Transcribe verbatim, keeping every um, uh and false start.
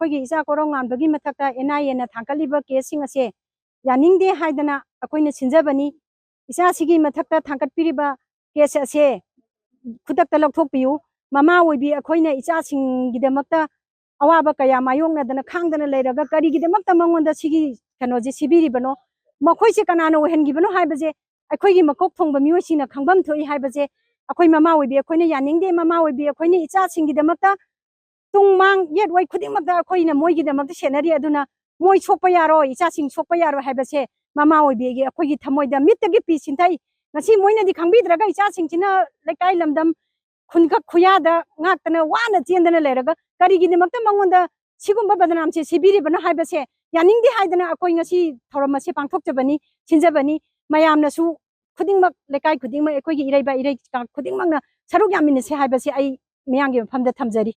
ꯑꯩꯈꯣꯏꯒꯤ ꯏꯆꯥ ꯀꯣꯔꯧꯉꯥꯟꯕꯒꯤ ꯃꯊꯛꯇ ꯑꯦꯟ ꯑꯥꯏ ꯑꯦꯅ ꯊꯥꯡꯒꯠꯂꯤꯕ ꯀꯦꯁꯁꯤꯡ ꯑꯁꯦ ꯌꯥꯅꯤꯡꯗꯦ ꯍꯥꯏꯗꯅ ꯑꯩꯈꯣꯏꯅ ꯁꯤꯟꯖꯕꯅꯤ꯫ ꯏꯆꯥꯁꯤꯒꯤ ꯃꯊꯛꯇ ꯊꯥꯡꯒꯠꯄꯤꯔꯤꯕ ꯀꯦꯁ ꯑꯁꯦ ꯈꯨꯗꯛꯇ ꯂꯧꯊꯣꯛꯄꯤꯌꯨ꯫ ꯃꯃꯥ ꯑꯣꯏꯕꯤ ꯑꯩꯈꯣꯏꯅ ꯏꯆꯥꯁꯤꯡꯒꯤꯗꯃꯛꯇ ꯑꯋꯥꯕ ꯀꯌꯥ ꯃꯥꯌꯣꯛꯅꯗꯅ ꯈꯥꯡꯗꯅ ꯂꯩꯔꯒ ꯀꯔꯤꯒꯤꯗꯃꯛꯇ ꯃꯉꯣꯟꯗ ꯁꯤꯒꯤ ꯀꯩꯅꯣꯁꯦ ꯁꯤꯕꯤꯔꯤꯕꯅꯣ? ꯃꯈꯣꯏꯁꯦ ꯀꯅꯥꯅ ꯑꯣꯏꯍꯟꯈꯤꯕꯅꯣ ꯍꯥꯏꯕꯁꯦ ꯑꯩꯈꯣꯏꯒꯤ ꯃꯀꯣꯛ ꯊꯣꯡꯕ ꯃꯤꯑꯣꯏꯁꯤꯡꯅ ꯈꯪꯐꯝ ꯊꯣꯛꯏ ꯍꯥꯏꯕꯁꯦ ꯑꯩꯈꯣꯏ ꯃꯃꯥ ꯑꯣꯏꯕꯤ ꯑꯩꯈꯣꯏꯅ ꯌꯥꯅꯤꯡꯗꯦ꯫ ꯃꯃꯥ ꯑꯣꯏꯕꯤ ꯑꯩꯈꯣꯏꯅ ꯏꯆꯥꯁꯤꯡꯒꯤꯗꯃꯛꯇ ꯇꯨꯡ ꯃꯥꯡ ꯌꯦꯠ ꯑꯣꯏ ꯈꯨꯗꯤꯡꯃꯛꯇ ꯑꯩꯈꯣꯏꯅ ꯃꯣꯏꯒꯤꯗꯃꯛꯇ ꯁꯦꯟꯅꯔꯤ꯫ ꯑꯗꯨꯅ ꯃꯣꯏ ꯁꯣꯛꯄ ꯌꯥꯔꯣꯏ, ꯏꯆꯥꯁꯤꯡ ꯁꯣꯛꯄ ꯌꯥꯔꯣꯏ ꯍꯥꯏꯕꯁꯦ ꯃꯃꯥ ꯑꯣꯏꯕꯤꯒꯤ ꯑꯩꯈꯣꯏꯒꯤ ꯊꯃꯣꯏꯗ ꯃꯤꯠꯇꯒꯤ ꯄꯤ ꯁꯤꯟꯊꯩ꯫ ꯉꯁꯤ ꯃꯣꯏꯅꯗꯤ ꯈꯪꯕꯤꯗ꯭ꯔꯒ ꯏꯆꯥꯁꯤꯡꯁꯤꯅ ꯂꯩꯀꯥꯏ ꯂꯝꯗꯝ ꯈꯨꯟꯒ ꯈꯨꯌꯥꯗ ꯉꯥꯛꯇꯅ ꯋꯥꯅ ꯆꯦꯟꯗꯅ ꯂꯩꯔꯒ ꯀꯔꯤꯒꯤꯗꯃꯛꯇ ꯃꯉꯣꯟꯗ ꯁꯤꯒꯨꯝꯕ ꯕꯗꯅꯥꯝꯁꯦ ꯁꯤꯕꯤꯔꯤꯕꯅꯣ ꯍꯥꯏꯕꯁꯦ ꯌꯥꯅꯤꯡꯗꯦ ꯍꯥꯏꯗꯅ ꯑꯩꯈꯣꯏ ꯉꯁꯤ ꯊꯧꯔꯝ ꯑꯁꯦ ꯄꯥꯡꯊꯣꯛꯆꯕꯅꯤ, ꯁꯤꯟꯖꯕꯅꯤ꯫ ꯃꯌꯥꯝꯅꯁꯨ ꯈꯨꯗꯤꯡꯃꯛ, ꯂꯩꯀꯥꯏ ꯈꯨꯗꯤꯡꯃꯛ, ꯑꯩꯈꯣꯏꯒꯤ ꯏꯔꯩꯕꯥꯛ ꯏꯔꯩ ꯈꯨꯗꯤꯡꯃꯛꯅ ꯁꯔꯨꯛ ꯌꯥꯃꯤꯟꯅꯁꯤ ꯍꯥꯏꯕꯁꯤ ꯑꯩ ꯃꯤꯌꯥꯝꯒꯤ ꯃꯐꯝꯗ ꯊꯝꯖꯔꯤ꯫